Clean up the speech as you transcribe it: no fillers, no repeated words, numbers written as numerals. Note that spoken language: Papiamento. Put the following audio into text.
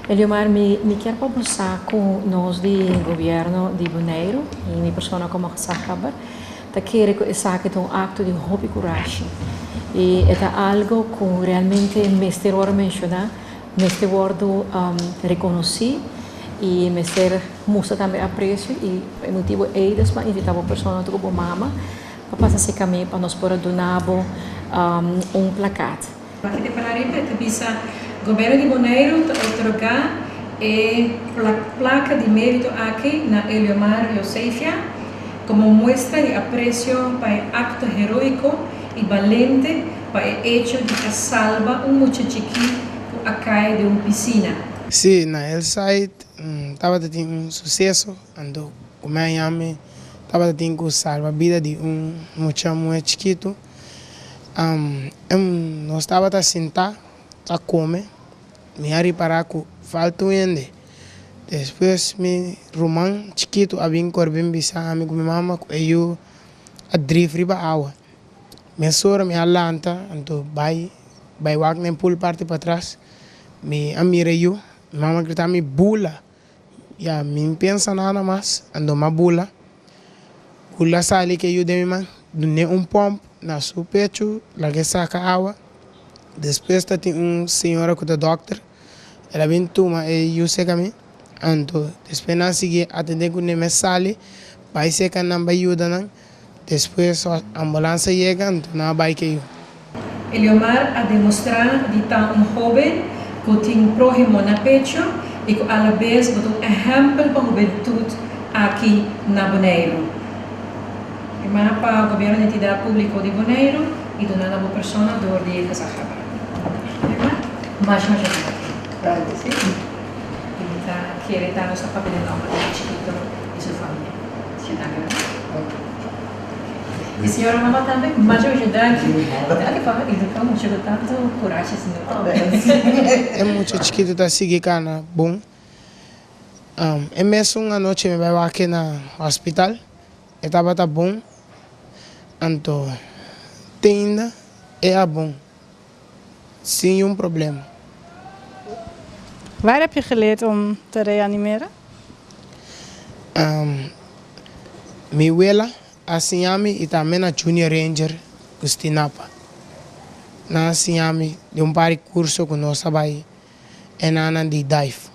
Eliomar, mi kier pa bo sa ku nos di gobièrnu di Boneiru i mi persona komo gezaghebber ta kere ku esaki ta un akto di hopi kurashi i e ta algu ku realmente mester wòrdu menshoná, mester wòrdu rekonosí i mester mustra tambe apresio i pa e motibu ei nos a invitá bo persona huntu ku bo mama pa pasa serka mi pa nos por a duna bo un plakat. Aki te para riba e ta bisa, Gobierno di Boneiru ta otorgá e plaka di mérito aki na Eliomar Josephia komo muestra di apresio pa e akto heroiko i balente pa e echo di a salba un mucha chikí ku a kai den un pisina. Sí, na Hillside tabata tin un suseso, anto ku mi a yami tabata tin ku salba bida di un mucha muhé chikitu. Nos tabata sintá ta kome, mi a ripará ku falta un hende. Despues mi ruman chikitu a bin kore bin bisa ami ku mi mama ku e yu a drif riba awa. Mesora mi a lanta anto bai bai wak na e pool parti patras, mi a mira e yu, mi mama a grita mi, Bula! Ya, mi n pensa nada mas, anto m'a bula. Bula sali ke yuda mi man, dun'é un pòmp na su pechu, lag'é saka awa. Despues ta tin un señora ku ta dòkter, el a bin tuma e yu seka mi, anto despues nan a sigui atendé kuné, mi a sali bai seka nan bai yuda nan. Despues ambulans a yega anto nan a bai ke yu. Eliomar a demostrá di ta un hóben ku tin próhimo na pecho i ku alabes bo ta un ehèmpel pa hubentut aki na Boneiru. Firmá pa Gobièrnu di Entidat Públiko di Boneiru i duná na bo persona dor di Gezaghebber. Firmá. Masha masha danki. Sí. I mi ta kere ta nos ta papia den nòmber di e chikito i su famia. E señora mama tambe, masha masha danki. Danki pa educa mucha cu tanto curashi asina. E mucha chikitu ta sigui cana bon. E mesun anochi mi bai wak na hospital, e tabata bon, anto te ainda e a bon. Sin niun problema. Waar heb je geleerd om te reanimeren? Mi wela a siña mi y tambe na Junior Ranger cu Stinapa. Nan a siña mi den un par di curso cu nos a bay enanan di dive.